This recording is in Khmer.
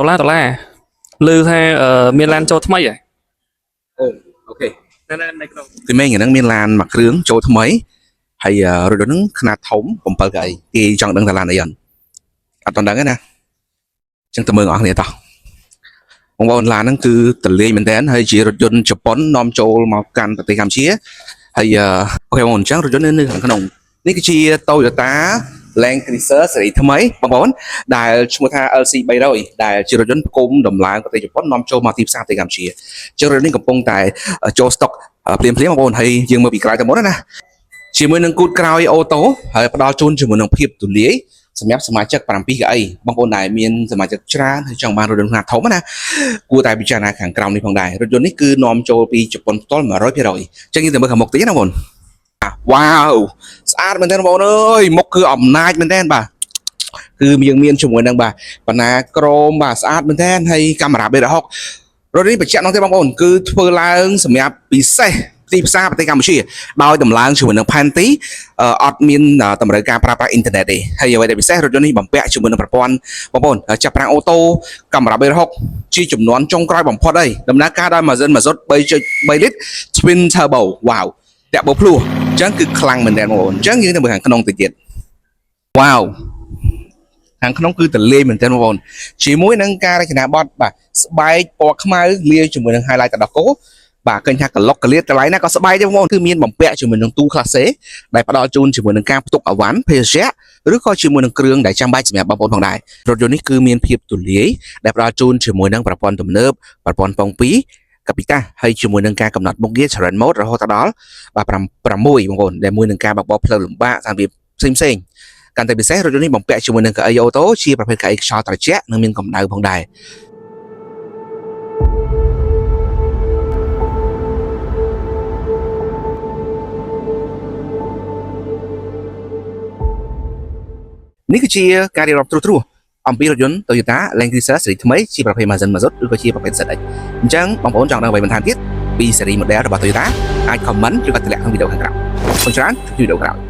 ដុល្លារដុល្លារឮថាមានឡានចូលថ្មីហ៎ អូ OK ណែណែនៅក្នុង ទីមេថ្ងៃហ្នឹងមានឡានមួយគ្រឿងចូលថ្មីហើយរថយន្តហ្នឹងខ្នាតធំ7កៅអីគេចង់ដឹងថាឡានអីអត់អត់ដឹងទេណាអញ្ចឹងទៅមើលអ្នកគ្នាតោះបងប្អូនឡានហ្នឹងគឺតលាយមែនតើហើយជារថយន្តជប៉ុននាំចូលមកកាន់ប្រទេសកម្ពុជាហើយ OK បងប្អូនអញ្ចឹងរថយន្តនៅខាងក្នុងនេះគឺជា Toyota Land Cruiser ស៊េរីថ្មីបងប្អូនដែលឈ្មោះថា LC 300ដែលជារថយន្តផ្គុំដំឡើងប្រទេសជប៉ុននាំចូលមកទីផ្សារប្រទេសកម្ពុជាជារថយន្តនេះកំពុងតែចូលស្តុកភ្លាមភ្លាមបងប្អូនហើយយើងមើលពីក្រោយទៅមុនណាជាមួយនឹងគូតក្រោយ auto ហើយផ្ដល់ជូនជាមួយនឹងភាពទូលាយសម្រាប់សមាជិក7កៅអីបងប្អូនដែលមានសមាជិកច្រើនហើយចង់បានរថយន្តខ្នាតធំណាគួរតែពិចារណាខាងក្រោមនេះផងដែររថយន្តនេះគឺនាំចូលពីជប៉ុនផ្ទាល់100%អញ្ចឹងយើងទៅមើលខាងមុខតិចណាបងប្អូនវ៉ាវស្អាតមែនទែនបងប្អូនអើយមុខគឺអំណាចមែនទែនបាទគឺយើងមានជាមួយនឹងបាទបណ្ណាក្រមបាទស្អាតមែនទែនហើយកាមេរ៉ា B60 រថនេះបញ្ជាក់នោះទេបងប្អូនគឺធ្វើឡើងសម្រាប់ពិសេសទីផ្សារប្រទេសកម្ពុជាដោយតម្លើងជាមួយនឹងផែនទីអត់មានតម្រូវការប្រើប្រាស់អ៊ីនធឺណិតទេហើយអ្វីដែលពិសេសរថយន្តនេះបំពាក់ជាមួយនឹងប្រព័ន្ធបងប្អូនចាប់ប្រាំង auto កាមេរ៉ា360ជាចំនួនចុងក្រោយបំផុតហើយដំណើរការដោយម៉ាស៊ីនម៉ាស៊ុត3.3លីត្រ Twin Turbo វ៉ាវតាក់បោភ្លោះអញ្ចឹងគឺខ្លាំងមែនទែនបងប្អូនអញ្ចឹងយើងទៅមើលខាងក្នុងតិចទៀតវ៉ាវខាងក្នុងគឺទលាយមែនទែនបងប្អូនជាមួយនឹងការរចនាបថបាទស្បែកពណ៌ខ្មៅលាយជាមួយនឹង highlight តដោះគោបាទឃើញថាក្លុកកលៀតកន្លែងណាក៏ស្បែកដែរបងប្អូនគឺមានបំពាក់ជាមួយនឹងទូ class C ដែលផ្ដល់ជូនជាមួយនឹងការផ្ទុកអវ៉ាន់ភេសជ្ជៈឬក៏ជាមួយនឹងគ្រឿងដែលចាំបាច់សម្រាប់បងប្អូនផងដែររថយន្តនេះគឺមានភាពទូលាយដែលផ្ដល់ជូនជាមួយនឹងប្រព័ន្ធទំនើបប្រព័ន្ធប៉ុង2កាពីតាហើយជាមួយនឹងការកំណត់មុខងារ Terrain Mode រហូតដល់បាទ6បងប្អូនដែលមួយនឹងការបើកបរផ្លូវលំបាកតាមរបៀបផ្សេងផ្សេងៗកាន់តែពិសេសរថយន្តនេះបំពាក់ជាមួយនឹងកៅអី auto ជាប្រភេទកៅអីខ្យល់ត្រជាក់និងមានកម្ដៅផងដែរនេះគឺជាការរៀបរាប់ត្រួសត្រាសអំពីរថយន្ត Toyota Land Cruiser ស៊េរីថ្មីជាប្រភេទម៉ាស៊ីនម៉ាស៊ុតឬក៏ជាប្រភេទ ZX អញ្ចឹងបងប្អូនចង់ដឹងអ្វីបន្ថែមទៀតពីស៊េរី model របស់ Toyota អាច comment ឬក៏ទម្លាក់ក្នុងវីដេអូខាងក្រោមអរគុណច្រើនជួបវីដេអូក្រោយ។